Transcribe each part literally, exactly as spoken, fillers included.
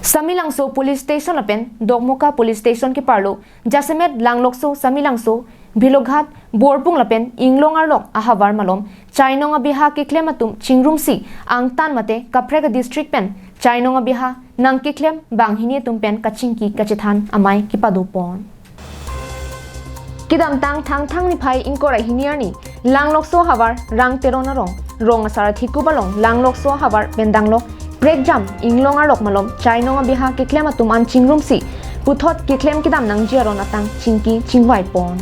Samelangso Police Station lapen Dokmoka Police Station keparlo jasemet Langlokso, Samelangso, Bhilokghat, Borpung lapen Inglong arlok ahavar malom chainong abeha keklem atum chingrumsi angtan mate kaprek a-district pen chainong abeha nangkeklem banghini atum pen kachingki kachethan amei kepadopon. Kedamtang Thangthang niphai ingkoi ra hini arni Langlokso havar Rang Teron arong, rong asar athekup along Langlokso havar pen danglok prekjam Inglong arlok malom chainong abeha keklem atum an chingrumsi puthot keklem kedam nangji aron atang chingki chingvaipon.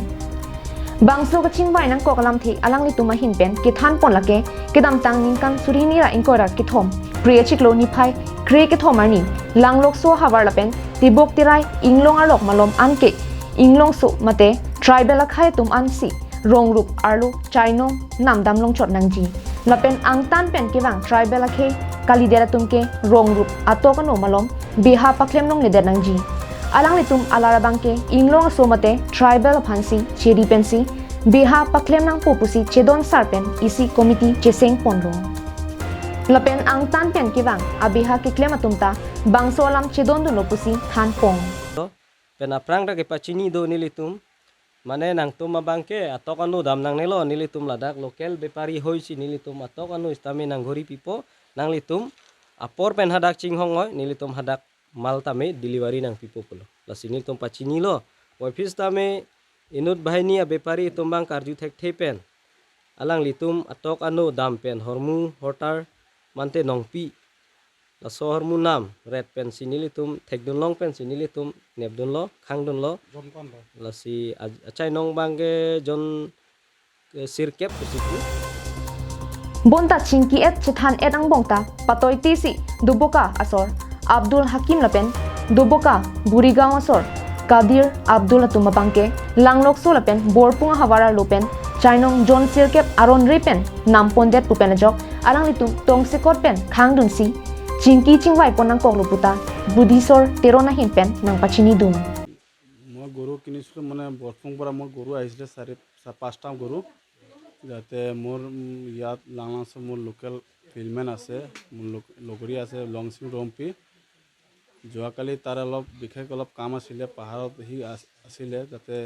Bangso kachingvai nangkok alamthe alanglitum ahin pen kethanpon lake kedamtang ningkan suri hini ra ingkoi ra kethom, Phre achiklo niphai kre kethom arni Langlokso havar lapen Tebok Terai Inglong arlok malom anke Inglongso mate tribal akhei atum ansi rong rup arlo chainong namdam longchot nangji. Lapen angtan pen kevang tribal akhei kalidet atum ke rong rup atok ano malom beha paklem longledet nangji. Alanglitum alar abang ke Inglongso mate tribal aphansi cheri pensi beha paklem nangpo pusi chedon sar pen isi committee chesengponlo. Lapen angtan pen kevang abeha keklem atum ta bangso alam chedondunlo pusi thanpon. Pen aphrang ta kepachini do nelitum. Mane nangtum abang ke atok ano dam nangnelo, nelitum ladak local bepari hoisi nelitum atok ano sitame nanghori pipo, nanglitum apor pen hadak chinghong oi, nelitum hadak mal tame delivery nangpipo pulo. Lasi nelitum pachinilo. Puvoiphit sitame inut banghini abepari atum abang karju thekthe pen alanglitum atok ano dam pen hormu hortar mate nongpi laso hormu nam ret pensi nelitum thekdun long pensi nelitum nepdunlo, khangdunlo. Lasi a-, achainong abang ke jon, eh, sirkep pusi pu. Bonta chingki et chethan et angbong ta patoitisi Doboka asor Abdul Hakim lapen Doboka Burigaon asor Kadir Abdul atum abang ke Langlokso lapen Borpung ahavar arlo pen chainong jon sirkep aron re pen nampondet pu pen ajok alanglitum tongsekot pen khangdunsi chingki chingvaipon nangkoklo puta Budisor Teron ahin pen nangpachinidun. মই গৰু কিনিছিলোঁ, মানে বৰপুং পৰা মোৰ গৰু আহিছিলে চাৰি, চা-, পাঁচটা গৰু। যাতে মোৰ, উম, ইয়াত লাংলাংচৰ মোৰ লোকেল ফিল্ডমেন আছে, মোৰ লগ-, লগৰীয়া আছে লংচিং ৰম্পী। যোৱাকালি তাৰ অলপ বিশেষ অলপ কাম আছিলে, পাহাৰত সি আছ-, আছিলে, যাতে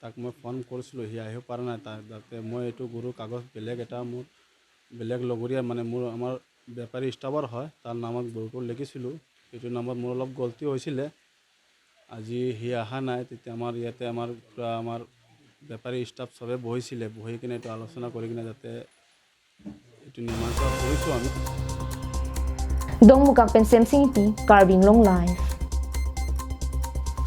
তাক মই ফোন কৰিছিলোঁ, সি আহিব পৰা নাই। তাৰ যাতে মই এইটো গৰু কাগজ বেলেগ এটা মোৰ বেলেগ লগৰীয়া, মানে মোৰ আমাৰ বেপাৰী ষ্টাফৰ হয়, তাৰ নামত গৰুটো লিখিছিলোঁ। এইটো নামত মোৰ অলপ গলতি হৈছিলে। আজি সি অহা নাই, তেতিয়া আমাৰ ইয়াতে আমাৰ পূৰা আমাৰ বেপাৰী ষ্টাফ চবে বহিছিলে, বহি কিনে এইটো আলোচনা কৰি কিনে যাতে এইটো নিৰ্মাণ কৰা কৰিছোঁ আমি। Dongmukak pen Semsing Ingti, Karbi Anglong Live.